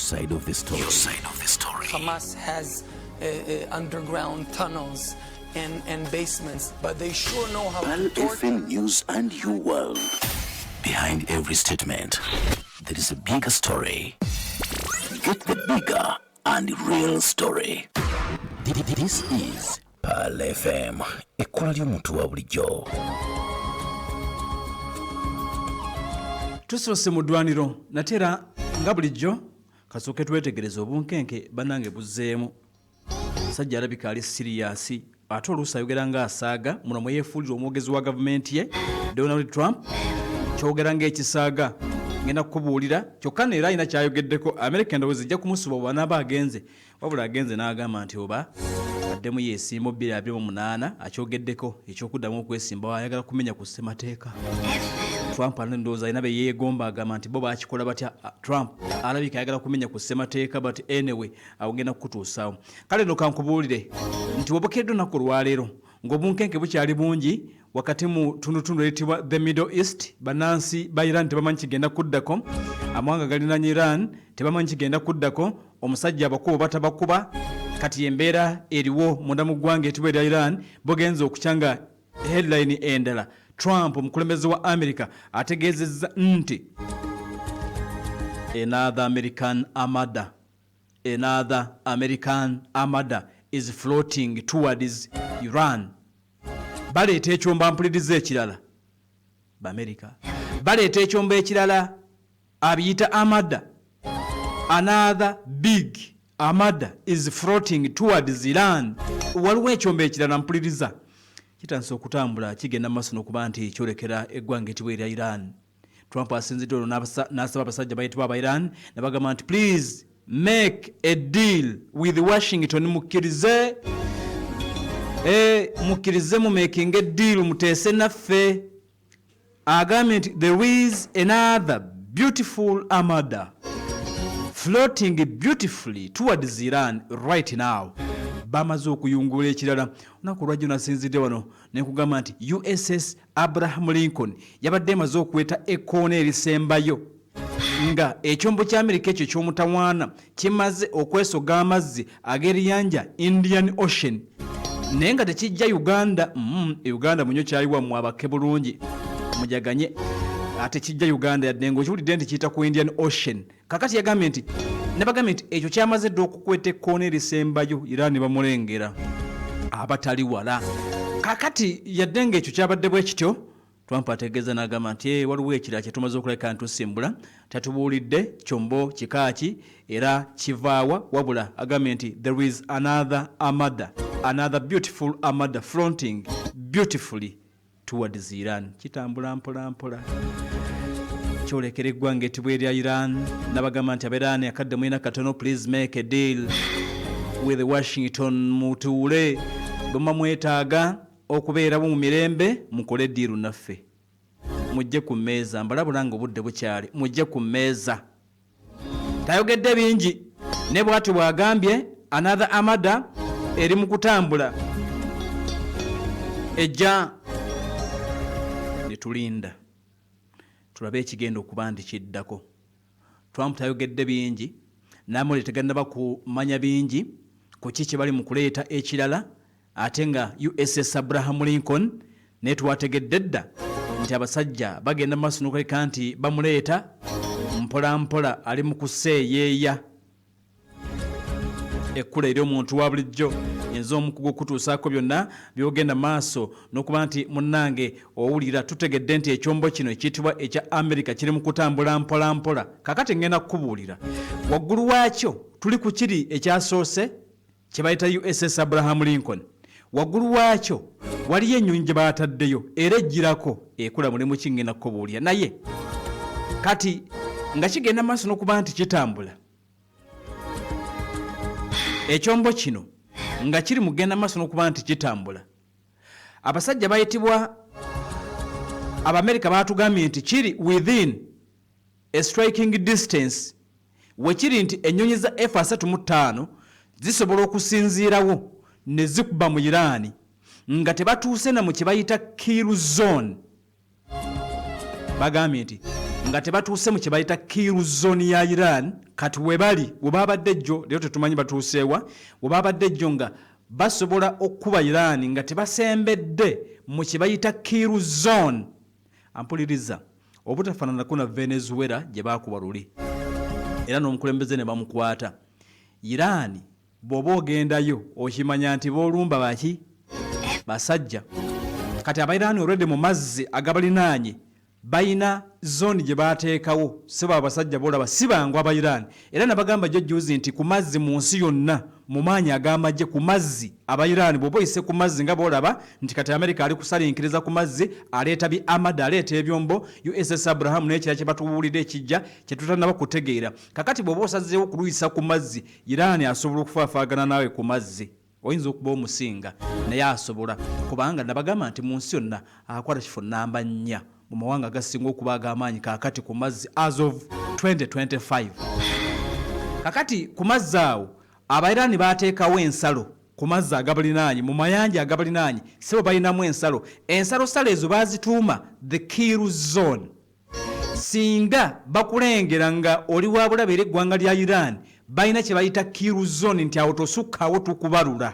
Side of the story. Your side of the story. Hamas has underground tunnels and basements, but they sure know how Pearl to torture. FM News and Your World. Behind every statement, there is a bigger story. Get the bigger and real story. This is Pearl FM, ekkula ly'omuntu wa bulijjo. Tusoose mu ddwaniro nate era nga bulijjo kasooke twetegereza obunkenke bannange buzzeemu. Omusajja alabika ali siriyasi ate oluusi ayogera nga asaaga muno mwe yeefuulira omwogezi wa gavumenti ye Donald Trump kyogera ng'ekisaaga ngenda kukubuulira kyokka neera alina kyayogeddeko Amerika endowooza ejja kumusuba bw'anaaba agenze wabula agenze n'agamba nti oba addemu yeesimba 2028 akyogeddeko ekyokuddamu okwesimbawo ayagala kumenya ku ssemateeka. Trump alina endowooza alina be yeegomba agamba nti bo bakikola batya. Trump alabika ayagala kumenya ku ssemateeka, but anyway awo ngenda kukutuusaawo. Kale no kankubuulire nti wobukeredde olunaku olwaleero ng'obunkenke bukyali bungi wakati mu tundutundu eriyitibwa the Middle East. Bannansi ba Iran tebamanyi kigenda kuddako, amawanga galinanye Iran tebamanyi kigenda kuddako, omusajja abakuba oba tabakuba. Kati embeera eriwo munda mu ggwanga etibwa erya Iran bugenze okukya nga headline endala, Trump omukulembeze wa America ategeezezza nti another American armada, another American armada is floating towards Iran. Baleeta ekyombo mpuliriza ekirala, Bamerica baleeta ekyombo ekirala abiyita armada. Another big armada is floating towards Iran. Waliwo ekyombo ekirala mpuliriza kitandise okutambula kigenda maaso n'okuba nti kyolekera eggwanga etibwa erya Iran. Trump asinzidde olwo n'asaba abasajja bayitibwa aba Iran ne bagamba nti please make a deal with Washington, mukkirize mukkirize mu making a deal, muteese naffe. Agambye nti there is another beautiful armada floating beautifully towards Iran right now. Bamaze okuyungula ekirala. Olunaku olwajjo nasinzidde wano nenkugamba nti USS Abraham Lincoln yabadde emaze okuweta ekkoona erisembayo nga ekyombo kya Amerika ekyo eky'omutawaana kimaze okwesoga amazzi ag'eriyanja Indian Ocean, naye nga tekijja Uganda. Uganda munyo kyayi wammwe abake bulungi mujaganye, ate kijja Uganda yadde ng'okiwulidde nti kiyita ku Indian Ocean. Kakati yagambye nti nabagambye nti ekyo kyamaze dda okukweta ekkoona erisembayo Iran bamulengera abatali wala. Kakati yadde ng'ekyo kyabadde bwe kityo, Trump ategeeza n'agamba nti waliwo ekirala kye tumaze okulabika nti tusimbula. Tatubuulidde kyombo kikaaki era kivaawa, wabula agambye nti there is another armada, another beautiful armada fronting beautifully towards Iran. Kitambula mpola mpola kyolekera eggwanga etibwa erya Iran. Nabagamba nti abairani akadde mulina katono, please make a deal with Washington, mutuule bwema mwetaaga okubeerawo mu mirembe, mukole deal naffe, mujje ku mmeeza, mbalabula nga obudde bukyali, mujje ku mmeeza. Tayogedde bingi ne bw'atyo bw'agambye another armada eri mu kutambula ejja, ne tulinda tulabe ekigenda okuba nti kiddako. Trump tayogedde bingi, n'amawulire tegannaba kumanya bingi ku ki kye bali mu kuleeta ekirala, ate nga USS Abraham Lincoln naye twategedde dda nti abasajja bagenda mu maaso n'okuleka nti bamuleeta mpola mpola, ali mu kuseeyeeya ekkula eri omuntu wa bulijjo. Enze omukugu okutuusaako byonna byogenda maaso n'okuba nti munnange owulira, tutegedde nti ekyombo kino ekiyitibwa ekya Amerika kiri mu kutambula mpola mpola. Kakati ngenda kukubuulira waggulu waakyo tuli ku kiri ekyasoose kye bayita USS Abraham Lincoln. Waggulu waakyo waliyo ennyonyi gye baataddeyo era ejjirako ekula mulimu ki, ngenda kukubuulira. Naye kati nga kigenda maaso n'okuba nti kitambula, ekyombo kino nga kiri mu kugenda maaso n'okuba nti kitambula, abasajja bayitibwa Abamerika baatugambye nti kiri within a striking distance, wekiri nti ennyonyi za F-35 zisobola okusinziirawo ne zikuba mu Iran nga tebatuuse na mu kye bayita kill zone. Bagambye nti Nga tebatuuse mu kye bayita kill zone ya Iran. Kati webali webabadde jjo, leero tetumanyi batuuseewa. Webabadde jjo nga basobola okukuba Iran nga tebasembedde mu kye bayita kill zone. Ampuliriza, obutafaananako na Venezuela gye baakuba luli era n'omukulembeze ne bamukwata, Iran bw'oba ogendayo okimanya nti boolumba baki basajja. Kati Abairani already mu mazzi agabalinaanye balina zone gye bateekawo. Si ba basajja bolaba, si bangu Abairani. Era nabagamba jjo juzi nti ku mazzi mu nsi yonna, mu maanyi ag'amagye ku mazzi, Abairani bw'oba oyise ku mazzi nga boolaba nti kati Amerika ali kusalinkiriza ku mazzi, aleeta bi Armada, aleeta ebyombo USS Abraham n'ekirala kye batubuulira ekijja kye tutannaba kutegeera. Kakati bw'oba osazeewo okuluyisa ku mazzi, Iran asobola okufaafaagana naawe ku mazzi. Oyinza okuba omusinga, naye asobola, kubanga nabagamba nti mu nsi yonna akwata kifo namba 4 mu mawanga agasinga okuba ag'amaanyi kaakati ku mazzi as of 2025. Kakati ku mazzi awo Abairani baateekawo ensalo ku mazzi agabalinaanye, mu mayanja agabalinaanye sebo balinamu ensalo. Ensalosalo ezo baazituuma the kill zone. Singa bakulengera nga oli wa bulabe eri eggwanga lya Iran, balina kye bayita kill zone, nti awo tosukkawo, tukubalula.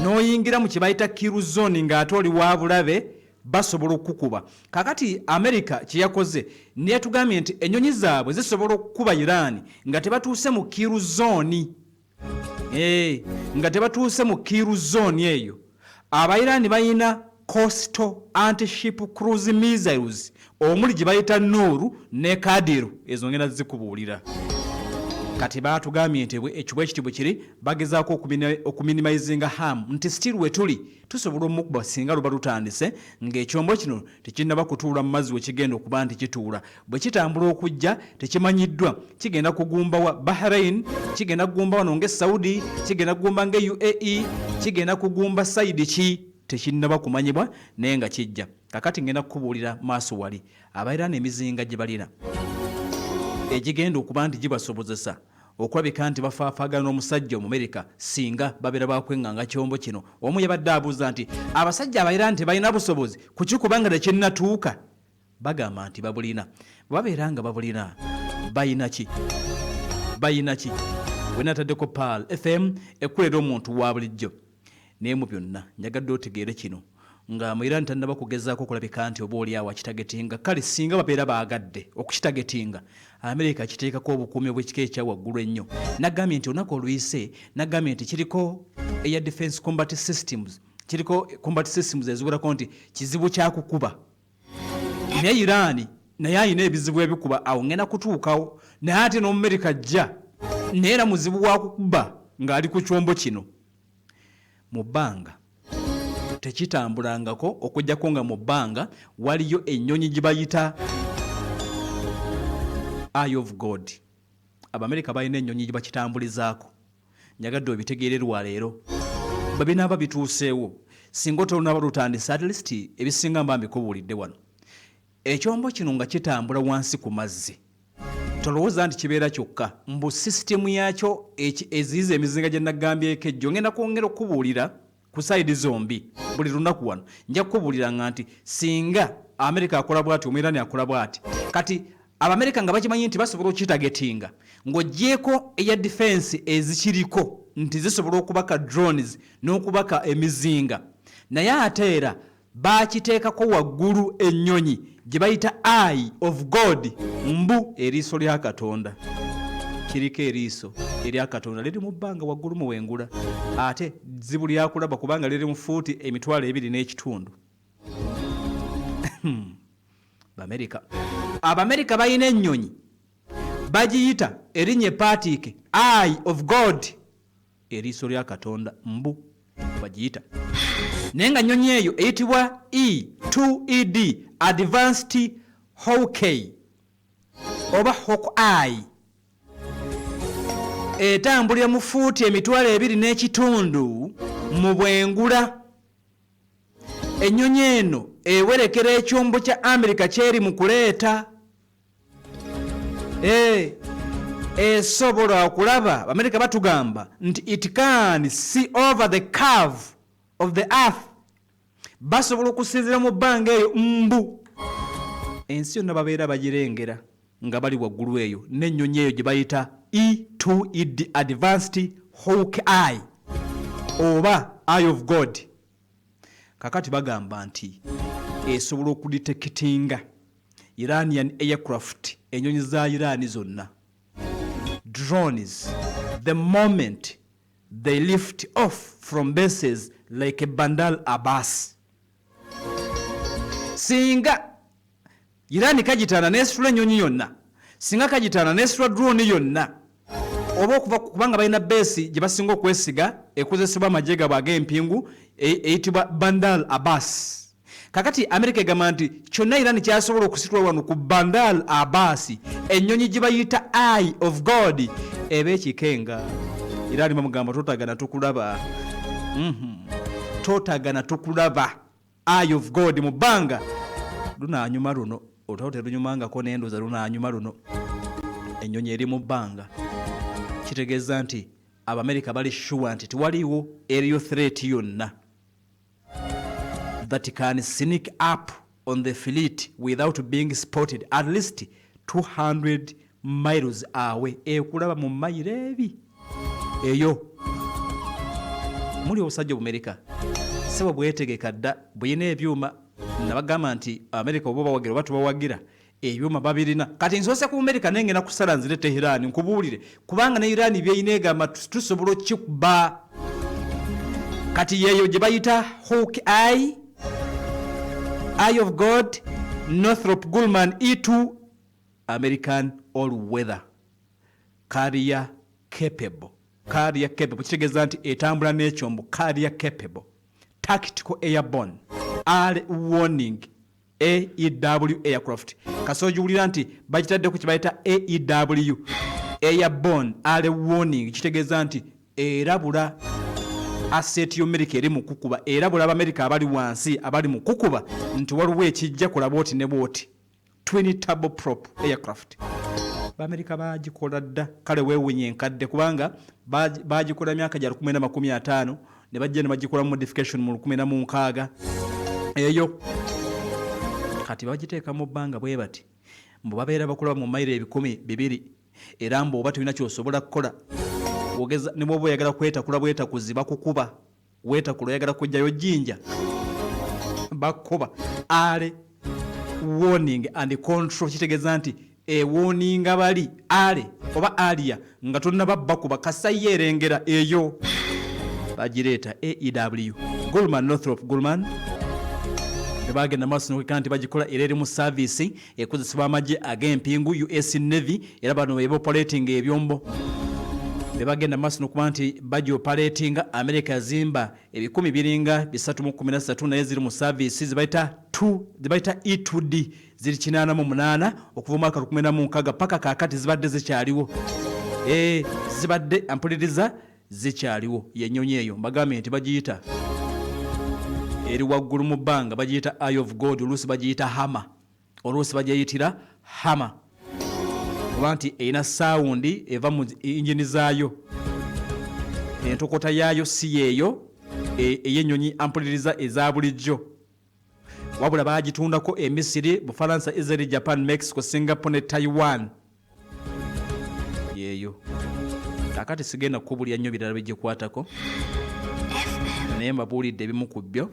N'oyingira mu kye bayita kill zone ng'ate oli wa bulabe, basobola okukukuba. Kakati America kye yakoze neyatugambye nti ennyonyi zaabwe zisobola okukuba Iran nga tebatuuse mu kill zone. Nga tebatuuse mu kill zone eyo. Abairani balina coastal anti-ship cruise missiles omuli gye bayita Nuuru ne Kadiru, ezo ngenda zikubuulira. Kati baatugambye nti ekyo bwe kiti bwe kiri, bagezaako okuminimizinga harm, nti still we tuli tusobola omukuba singa luba lutandise ng'ekyombo kino tekinnaba kutuula mu mazzi. We kigenda okuba nti kituula, bwe kitambula okujja tekimanyiddwa kigenda kugumba wa Bahrain, kigenda kugumba wano ng'e Saudi, kigenda kugumba ng'e UAE, kigenda kugumba side ki, tekinnaba kumanyibwa, naye nga kijja. Kakati ngenda kukubuulira maaso wali Abairani emizinga gye balina egigenda okuba nti gibasobozesa okulabika nti bafaafaagana n'omusajja Omumerika singa babeera bakweŋŋanga kyombo kino. Omu yabadde abuuza nti abasajja Abairani tebalina busobozi kukikuba nga tekinnatuuka. Bagamba nti babulina. Bwe babeera nga babulina, bayina ki? Bayina ki? Wenataddeko Pearl FM, ekkuleera omuntu wa bulijjo. Naye mu byonna njagadde otegeere kino, nga mu Iran tannaba kugezaako okulabika nti oba oli awo akitagetinga. Kale singa babeera baagadde okukitagetinga, Amerika kiteekako obukuumi obw'ekika ekya waggulu ennyo. Nagambye nti olunaku oluyise, nagambye nti kiriko air defense combat systems, kiriko combat systems eziwerako, nti kizibu kyakukuba. Naye Iran naye alina ebizibu ebikuba, awo ngenda kutuukawo. Naye ate n'Omumerika ajja, naye era muzibu wa kukuba ng'ali ku kyombo kino mu bbanga. Tekitambulangako okuggyako nga mu bbanga waliyo ennyonyi gye bayita Eye of God. Abamerika balina ennyonyi gye bakitambulizaako. Njagadde obitegeere lwaleero, bwe binaaba bituuseewo, singa otolunaba lutandise, at least ebisinga mba mbikubuulidde wano. Ekyombo kino nga kitambula wansi ku mazzi, tolowooza nti kibeera kyokka. Mbu sisitemu yakyo eziyiza emizinga gye nagambyeko ejjo, ngenda kwongera okukubuulira ku side zombi buli lunaku wano. Nja kukubuulira nga nti singa Amerika akola bwati, Omwirani akola bwati. Kati Abamerika nga bakimanyi nti basobola okukitagetinga, ng'ogyeko air defense ezikiriko nti zisobola okubaka drones n'okubaka emizinga, naye ate era bakiteekako waggulu ennyonyi gye bayita Eye of God, mbu eriiso lya Katonda. Kiriko eriiso erya Katonda, liri mu bbanga waggulu mu wengula, ate zibu lyakulaba kubanga liri mu fuuti 2500. Bamerika, Abamerika balina ennyonyi bagiyita erinnya epaatiike Eye of God, eriiso lya Katonda mbu bagiyita, naye nga nnyonyi eyo eyitibwa E2ED Advanced Hawkeye oba Hawkeye, etambulira mu fuuti 2500 mu bwengula. Ennyonyi eno ewerekera ekyombo kya Amerika kyeri mu kuleeta. Esobola okulaba, Amerika batugamba nti it can see over the curve of the earth. Basobola okusinziira mu bbanga eyo mbu. Ensi yonna babeera bagirengera nga bali waggulu eyo n'ennyonyi eyo gye bayita E2ED Advanced Hawk Eye oba Eye of God. Kakati bagamba nti esobola okudetectinga Iranian aircraft, ennyonyi za Iran zonna, drones, the moment they lift off from bases like Bandar Abbas. Singa Iran kagitaana nesitula ennyonyi yonna, singa kagitaana nesitula drone yonna, oba okuva kubanga balina base gye basinga okwesiga ekozesebwa amagye gaabwe ag'empingu eyitibwa Bandar Abbas. Kakati Amerika egamba nti kyonna Iran kyasobola okusitula wano ku Bandar Abbas, ennyonyi gye bayita Eye of God eba ekikenga. Iran bamugamba totagana tukulaba, Totagana tukulaba. Eye of God mu bbanga lunaanyuma luno, olutalo terunyumangako n'endoza lunaanyuma luno, ennyonyi eri mu bbanga. Kitegeeza nti Abamerika bali sure nti tewaliiwo aerial threat yonna that can sneak up on the fleet without being spotted at least 200 miles away. Ekulaba mu mayiro ebi eyo. Muli obusajja obumerika sebo bwetegeka dda, buyina ebyuma. Nabagamba nti Amerika oba bawagira oba tubawagira, ebyuma babirina. Kati nsoose ku Amerika naye ngenda kusala nzire Teherani nkubuulire, kubanga ne Iran byeyina egamba tusobola okukikuba. Kati yeeyo gye bayita Hawk Eye, Eye of God, Northrop Grumman E2 American all weather carrier capable. Carrier capable kitegeeza nti etambula n'ekyombo. Carrier capable tactical airborne early warning AEW aircraft. Kasojiwulira nti bagitaddeko kye bayita AEW, airborne early warning, kitegeeza nti erabula asset y'Amerika eri mu kukuba, erabula Abamerika abali wansi abali mu kukuba nti waliwo ekijja kulaba oti ne bwoti. Twin turbo prop aircraft Baamerika bagikola dda. Kale weewunya enkadde, kubanga bagikola myaka gya 1950, ne bajja ne bagikola modification mu 1960 eyo. Kati bagiteeka mu bbanga bwe bati, mbu babeera bakulaba mu mayiro 200,000, era mbu oba tolina kyosobola kukola, ogeza ne bw'oba oyagala kwetakula bwetakuzi, bakukuba. Weetakula oyagala kujjayo jjinja, bakuba. Early warning and control kitegeeza nti ewarninga bali early oba earlier nga tonnaba bakuba kasayi erengera eyo. Bagireeta AEW Grumman, Northrop Grumman. Tebagenda maaso nokwekana nti bagikola, era eri mu service ekozesebwa amagye ag'empingu, US Navy, era bano be operating ebyombo bebagenda maaso nokuba nti bagioperatinga. America yazimba ebikumi biringa 313, naye ziri mu service zibayita 2 zibayita E2D ziri 88 okuva omwaka 1960 paka kaakati zibadde zikyaliwo. Zibadde ampuliriza zikyaliwo. Yennyonyi eyo mbagambye nti bagiyita eri waggulu mu bbanga, bagiyita Eye of God, oluusi bagiyita Hammer, oluusi bagyeyitira Hammer, oba nti erina sound eva mu engine zaayo. Entokota yaayo si yeeyo ey'ennyonyi ampuliriza eza bulijjo, wabula bagitundako e Misiri, Bufalansa, Israel, Japan, Mexico, Singapore ne Taiwan. Yeeyo. Kakati sigenda kukubulya nnyo birala bigikwatako, naye mbabuulidde ebimu ku byo.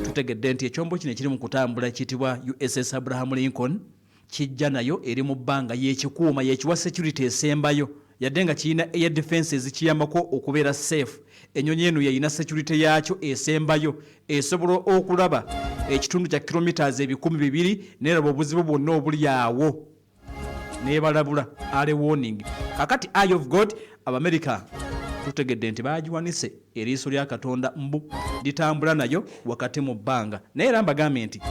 Tutegedde nti ekyombo kino ekiri mu kutambula kiyitibwa USS Abraham Lincoln, kijja nayo eri mu bbanga, yekikuuma, yekiwa security esembayo. Yadde nga kirina air defense ezikiyambako okubeera safe, ennyonyi eno yeyina security yaakyo esembayo. Esobola okulaba ekitundu kya kilometers 200,000 neraba obuzibu bwonna obuli awo nebalabula, early warning. Kakati Eye of God, Abamerika tutegedde nti bagiwanise, eriiso lya Katonda mbu litambula nayo wakati mu bbanga. Naye era mbagambye nti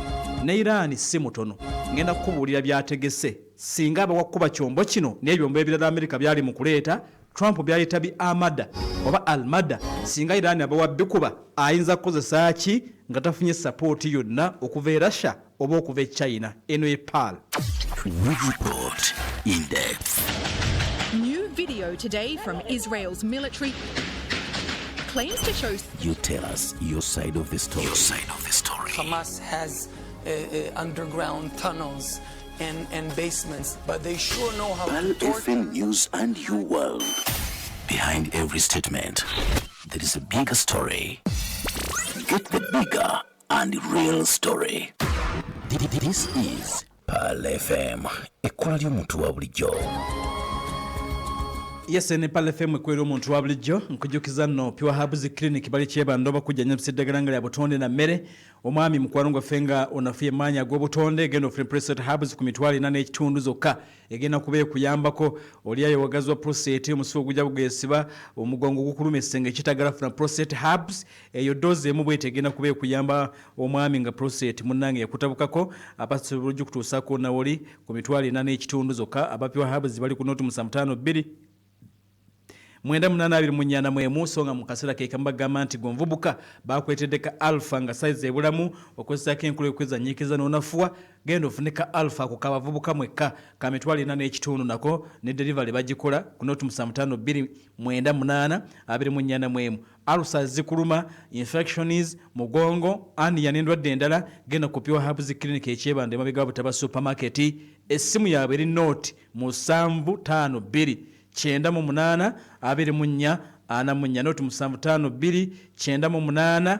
ne Iran si mutono, ngenda kukubuulira byategese singa abawakuba kyombo kino n'ebyombo ebirala Amerika byali mu kuleeta, Trump byayita bi Armada oba Almada. Singa Iran abawa bikuba, ayinza kukozesa ki nga tafunye support yonna okuva e Russia oba okuva e China? Eno e PAL. We report in depth. New video today from Israel's military claims to show You tell us your side of the story. Your side of the story. Hamas has underground tunnels and basements, but they sure know how Pearl to torture. FM News and Your World. Behind every statement, there is a bigger story. Get the bigger and real story. This is Pearl FM, ekkola ly'omuntu wa bulijjo. Yes, ne Pearl FM ekwera omuntu wa bulijjo. Nkujjukiza nno Pure Herbs Clinic bali Kyebando, bakujjanyabisa eddagala nga lya butonde na mmere. Omwami mukwano gwaffe nga onafuye emaanyi ag'obutonde, genda ofune Prostate Herbs ku 4500 zokka, egenda kuba ekuyambako. Oliayo wagazi wa prostate, omusuwa ogujja bugesiba, omugongo gukuluma, essenge kitagala, funa Prostate Herbs. Eyo dose emu bwete egenda kuba ekuyamba omwami nga prostate munnange yakutabukako. Abasobola ogikutuusaako nawoli ku 4500 zokka. Aba Pure Herbs bali ku 075 98 24 mwemu. So nga mu kaseera ke kamu bagamba nti gonvubuka bakwetedde ka Alpha nga size ebulamu okozesako enkulu ekwezanyiikiza n'onafuwa. Genda ofune ka Alpha ako kabavubuka mwekka ka 4500, nako ne delivery bagikola ku 075 98 24 mwemu. Ulcers zikuluma, infections, mugongo, hernia n'endwadde endala, genda ku Pure Herbs Clinic ekyebanda emabega wa Butaba Supermarket. Essimu yaabwe eri 0752 98 24 44, 0752 98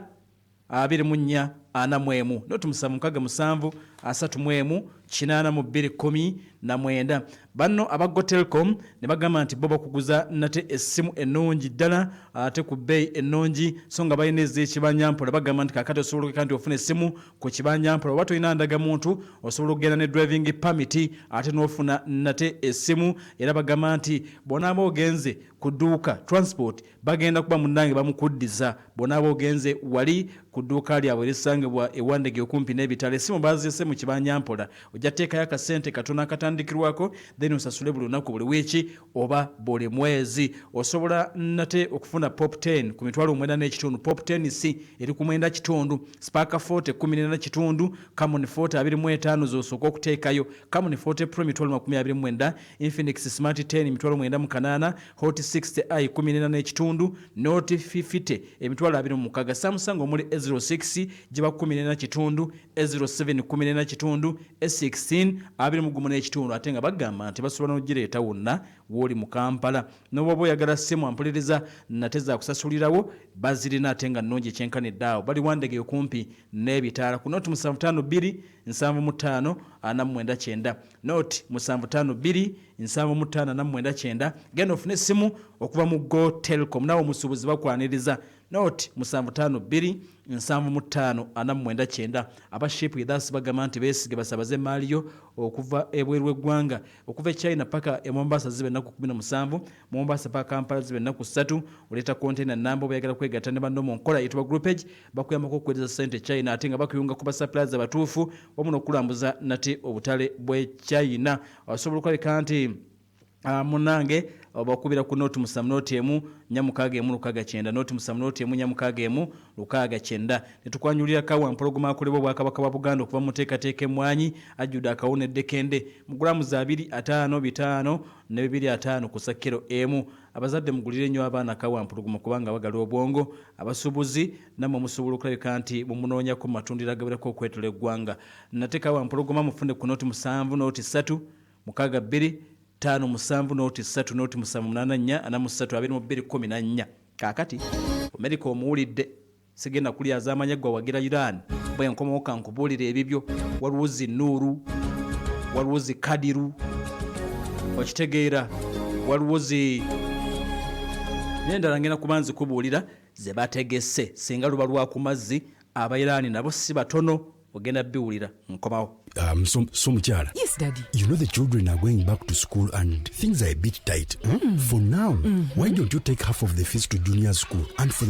24 41, 0767 31 82 19. Banno aba Go Telcom ne bagamba nti bo bakuguza nate essimu ennungi ddala ate ku bbeeyi ennungi, so nga balina ez'ekibanyampola. Bagamba nti kakati osobola okeka nti ofuna essimu ku kibanyampola, oba tolina ndagamuntu, osobola okugenda ne driving permit ate n'ofuna nate essimu. Era bagamba nti bw'onaaba ogenze ku dduuka, transport bagenda kuba munnange bamukuddiza bw'onaaba ogenze wali ku dduuka lyabwe erisangibwa ewandege okumpi n'ebitalo. Essimu bazise mu kibanyampola, ojja teekayo akasente katono akatandikirwako, then osasule buli lunaku, buli wiiki oba buli mwezi. Osobola nate okufuna Pop 10 ku 9500, Pop 10 c eri ku 9.5, Spark 40 14.5, Camon 40 25 zosooka okuteekayo, Camon 40 Pro 29,000, Infinix Smart 10 98,000, Hot 60 i 14.5, Note 50 26,000. Samsung omuli A06 giba 14.5, A07 14.5, A16 21.5. Ate nga bagamba nti basobola n'ogireeta wonna w'oli mu Kampala. N'obwoba oyagala simu ampuliriza nate zakusasulirawo, bazirina ate nga nnungi ekyenkanidde awo. Bali Wandege okumpi n'ebitaala ku 0752 75 49 90, 0752 75 49 90. Genda ofune essimu okuva mu Go Telcom. Naawe omusuubuzi bakwaniriza, 0752 75 49 90. Aba Ship With Us bagamba nti beesige basabaze emaali yo okuva ebweru w'eggwanga. Okuva e China paka e Mombasa ziba ennaku 17, Mombasa paka Kampala ziba ennaku 3. Oleeta kontena namba. Oba oyagala kwegatta ne banno mu nkola eyitibwa groupage, bakuyambako okuweereza ssente China, ate nga bakuyunga ku basuppliers abatuufu wamu n'okulambuza nate obutale bw'e China. Osobola okulabika nti munange obakubira ku 070 01 461 69, 07 01 461 69. Netukwanjulira kawa mpologoma akolebwa obwakabaka bwa Buganda okuva mu nteekateeka emmwanyi, ajjudde akawonedde mu gulamuzi 2 5 5 ne 2 5 ku sakkiro emu. Abazadde mugulire nnyo abaana kawa mpologoma kubanga bagala obwongo. Abasuubuzi nammwe musobola okulabika nti mumunoonyako mu matundiro agawerako okwetola eggwanga. Nate kawa mpologoma mufune ku 07 03 62 57 03, 0784 43 22 14. Kaakati Amerika omuwulidde, sigenda kulyaza amanya gwe wagira Iran. Bwe nkomawo kankubuulira ebibyo. Waliwo zi Nuuru, waliwo zi Kadiru, okitegeera, waliwo zi nendala ngenda kuba nzikubuulira ze bategese singa luba lwa ku mazzi. Abairaani nabo si batono, ogenda biwulira, nkomawo. So mukyala. Yes, Daddy. You know the children are going back to school and things are a bit tight. Hmm? For now, why don't you take half of the fees to junior school and for the